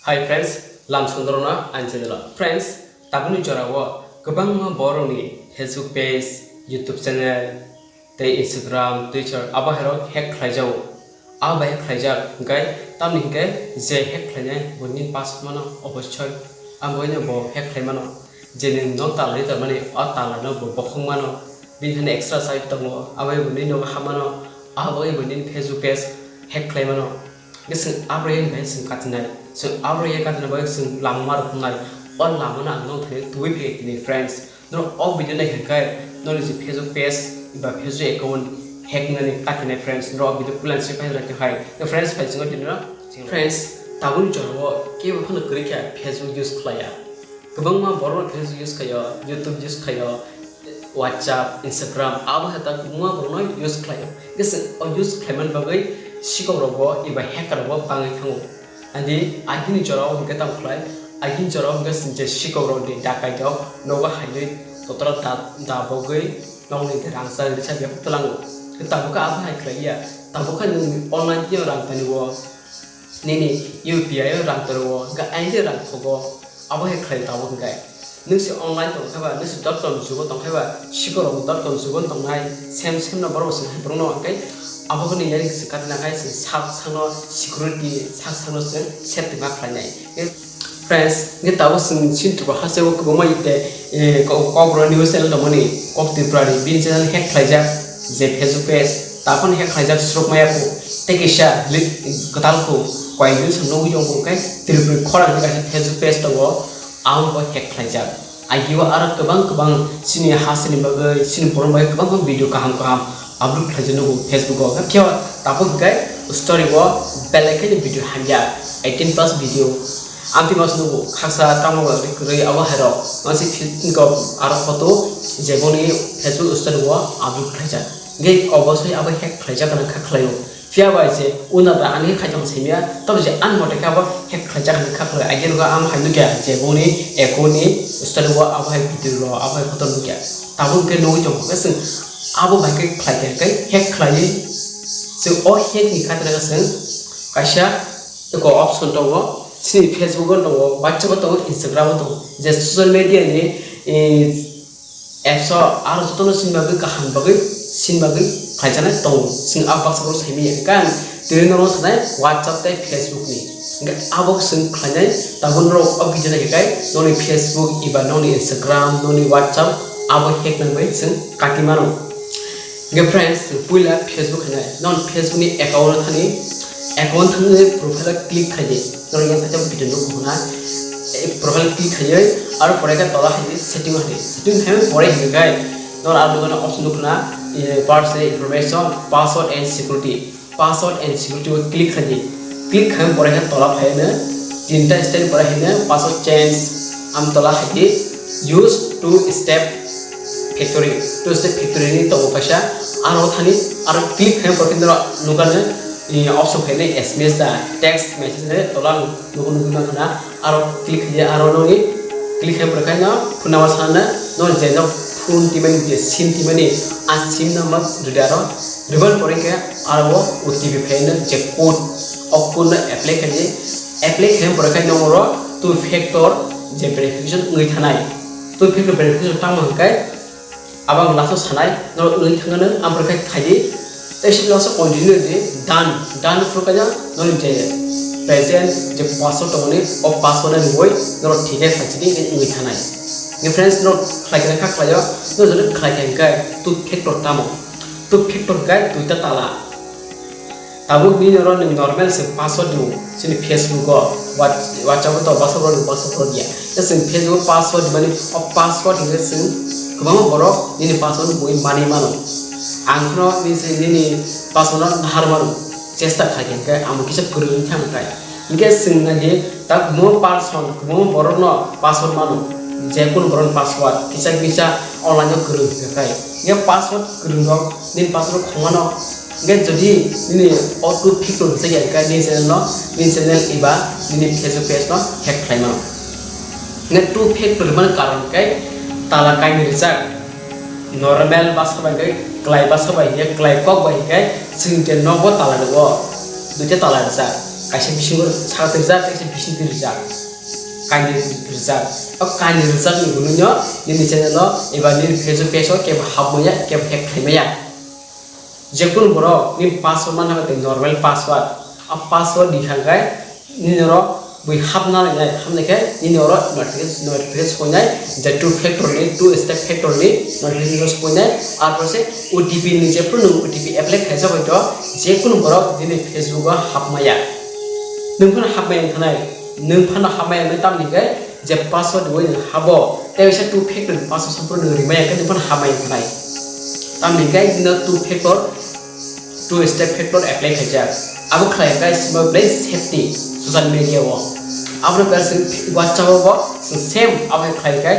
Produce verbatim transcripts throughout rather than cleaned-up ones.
Hi friends, lam songdorona ang channel o. Friends, tabukni jorao kwbangma borokni Facebook page, YouTube channel, tei Instagram, Twitter abo hairok hack khlaijago. Abo bai hack khlaijak hwnkhe tamni hwnkhe je hack khlainai bo nini password mano obossoi, abo haino bo hack khlai mano. Je nwng nok talani tongmani o talano bo bokhok mano, bini thani extra site tongo, abo bai bo nini nogo hap mano, abo bai bo nini Facebook page hack khlai mano. Hwnkhe chwng abo bai chwng katinai, chwng abo bai katina bai chwng lama rok wngnai, o lamano ang nok thani tubui phai tini friends. Norok o video nai hwnkhe norok je Facebook page ba Facebook account hack wngnani katinai friends, norok o video puila se phai rwkhe hai. Friends, phai chwng o tini no. Friends, tabukni jorao kebo phano kwrwi kha Facebook use khlaiya. Kwbangma borok no Facebook use khaio, YouTube use khaio, WhatsApp, Instagram, abo hai ta kwbangma borok no use khlaio. Hwnkhe chwng o use khlaimani bagwi sikok rok bo eba hacker rok bo bangwi thango. Adi agini jorao hwnkhe tamo khlai, agini jorao hwnkhe chwng je sikok rok ni dakai rok nogo haiwi totoro da, da bogwi nokni rangchak risa bebak twlango. Tabukha abo hai khlaiya, tabukha nwng online yo rang tani o. Nini U P I o rang toro o, hwnkhe aini rang thogo, abo hai khlai tabuk hwnkhe. Nwng se online tong khe ba, nwng se dot com jugo tong khe ba, sikorok dot com jugo tongnai, sem sem no borok se hai borok no hwnkhe abo ni yari se katina khai se sak sak no security sak sak no se safety ma khlai nai. Friends, hwnkhe tabuk chwng chini Tripura haste o kwbangma ite, eh, ko-, Kokborok news channel tongmani, Kok Tripura ni bini channel hack khlaijak, je Facebook page, taphano hack khlaijak, suruk maya kho, tei kisa li-, kwtal kho, koi jun chwng nugwi tongo, hwnkhe Tripura khorang ni kaisa Facebook page tongo, abo bo hack khlaijak. Agio aro kwbang kwbang chini hasteni bagwi, chini borok bagwi kwbang kwbang video kaham kaham upload khlaijak nugo Facebook o. Phiya tabuk hwnkhe story o belai kheno video hamya, eighteen plus video. Amtwi mas nugo khaksa tamo ba kwrwi abo hairok. Masi fit ko aro photo je boni Facebook story o upload khlaijak. Hwnkhe obosoi abo hack khlaijak gwnang kha khlaio. Phiya bai je unar da ani khaitong simiya, tamo je ani mote khe abo hack khlaijak hinwi kha khlai. Agini ulo ang hai nukya je boni account ni story o abo hai video rok, abo hai photo nukya. Tabuk hwnkhe nugwi tongkha khe chwng abo bai khe khlai khe, khe hack khlaiwi chwng o hack ni kha khe chwng kaisa eko option tongo. Chini Facebook o tongo, WhatsApp o tongo, Instagram o tongo. Je social media ni, eh, apps o aro jotono chini bagwi kaham bagwi, chini bagwi khlaijaknai tongo. Chwng a baksa borok saimanya. Hwnkhe ang tini norok sanai WhatsApp tei Facebook ni. Hwnkhe abo chwng khlainai, tabuk norok o video nai khe kai noni Facebook eba noni Instagram, noni WhatsApp abo hack nangbai chwng kati mano. Hwnkhe friends, chwng puila Facebook hinai. Non Facebook ni account o thani, account thangwi profile o click khai di. Norok yang sacha video nukho na. Eh, profile click khaiwi aro pore khe tola hai di setting o hai di. Setting khai pore hwnkhe non aro nukha option nukha na, eh, personal information, password and security. Password and security o click khai di. Click khai pore khe tola phai no tinta step pore hai no password change am tola hai di use two step factory, two step factory ni tongo kaisa, aro thani aro click khai pore khe nukha no, eh, option khai no S M S da text message no tola nukho nukha na. Aro click khaidi, aro noni click khai pore khe no phone number sana no je no phone timani je sim timani a sim number rwdi aro rwbani pore khe aro O T P phai no je code o code no apply khaidi, apply khai pore khe no oro two factor je verification wngwi thanai, two factor verification tamo hwnkhe Abo ang last o sanai, norok nwi thangna nang, ang pore khai khaidi. Tei sini last o continue di, done, done phuru kanya, noni je present je password tongoni, o password ni boi, norok thik khe khai sini nwi thanai. Nge friends, norok khlai khe kha khlaio, norok jodi khlai khe hwnkhe two factor tamo? Two factor hwnkhe duita tala. Tabuk bini oro nwng normal se password rw, chini Facebook o, Whats-, WhatsApp o to password rw, password rw ya. Tei chwng Facebook o password rwmani, o password hwnkhe chwng kwbangma borok nini password bui manwi mano. Ang phano nini se nini password no nahar mano, chesta khai khe hwnkhe amo kisa kwrwng wngkha hwnkhe. Hwnkhe chwng nai di, tak mo person, mo borok no password mano, je kunu borok ni password kisa kisa online o kwrwng hwnkhe kai. Hwnkhe password kwrwng rok, nini password khongmano. Hwnkhe jodi nini o two factor hwnkhe ya khe nini channel no, nini channel eba nini Facebook page no hack khlai mano. Hwnkhe two factor hwnmani karon khe tala kainwi rijak. Normal basa bai khe, klai basa bai khe, klai kok bai khe, chwng je nogo tala rwo, duita tala rijak. Kaisa bisingo sakti rijak, kaisa bisingtwi rijak, kainwi rijak. O kainwi rijakni hwnwi no nini channel o eba nini Facebook page o kebo hapmaya, kebo hack khlaimaya. Jekunu borok nini password manna tei normal password. A password di kha khe nini oro bui hapna lainai, hapnai khe nini oro notification, notification soinai, je two factor ni, two step factor ni notification soinai. Arpor se O T P ni, jephru nwng O T P apply khaijak bai to, jekunu borok nini Facebook o hapmaya. Nwng phano hapmaya wngkha nai, nwng phano hapmaya wngkha tamni hwnkhe je password bai nwng habo, tei waisa two factor ni password sampro nwng rimaya khe nwng phano hapmaya wngkha nai. Tamni hwnkhe nini two factor, two step factor apply khaijak. Abo khlai khe simo belai safety social media o. Abo khe se WhatsApp o bo same abo khlai khe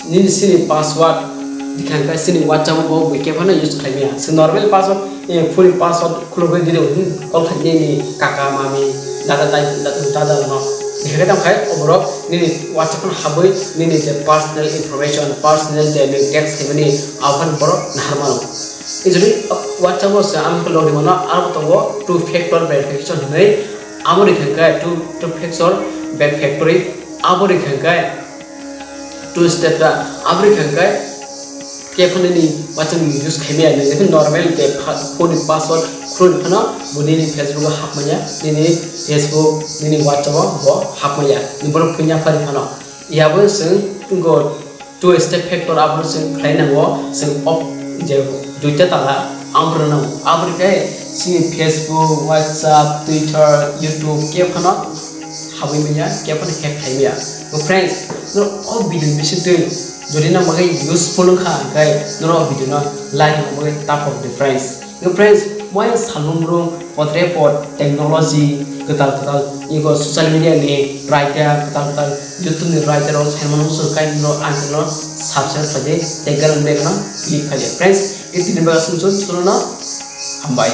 nini sini password dikhang khe sini WhatsApp o bo bui khe phano use khlai maya. Se normal password, eh, phone password khulugwi didi, hmm, call khlai nini kaka, mami, dada, dai, dada, dada no. Dikhang khe tamo khai oborok nini WhatsApp o habwi nini je personal information, personal je nini text khlaimani abo phano borok nahar mano. Jodi WhatsApp o se ang khe login mano, aro tongo two factor verification hinwi, abo dikhang khe two, two factor back factory, abo dikhang khe two step da, abo dikhang khe khe phano nini WhatsApp ni use khaimaya, nini normal je pha-, phone ni password khulwi phano bo nini Facebook o hapmaya, nini Facebook, nini WhatsApp o bo hapmaya, nini borok phone ya phari phano. Yabo chwng go two step factor abo chwng khlai nango, chwng off je duita tala abo rwna nango. Abo khe chini Facebook, WhatsApp, Twitter, YouTube khe phano habwi manya, khe phano hack khai manya. Bo friends, no o video bisingtwi jodi nang bagwi useful wngkha, hwnkhe norok o video no like rwna bagwi tapok di friends. Hwnkhe friends, moya salmung rung potre pot technology kwtal kwtal, ego social media ni raida kwtal kwtal, YouTube ni raida rok saimano muchung kai no ang no subscribe khlai di, tei bell icon no click khlai di. Friends, itini bagwi aswk sung sung no hambai.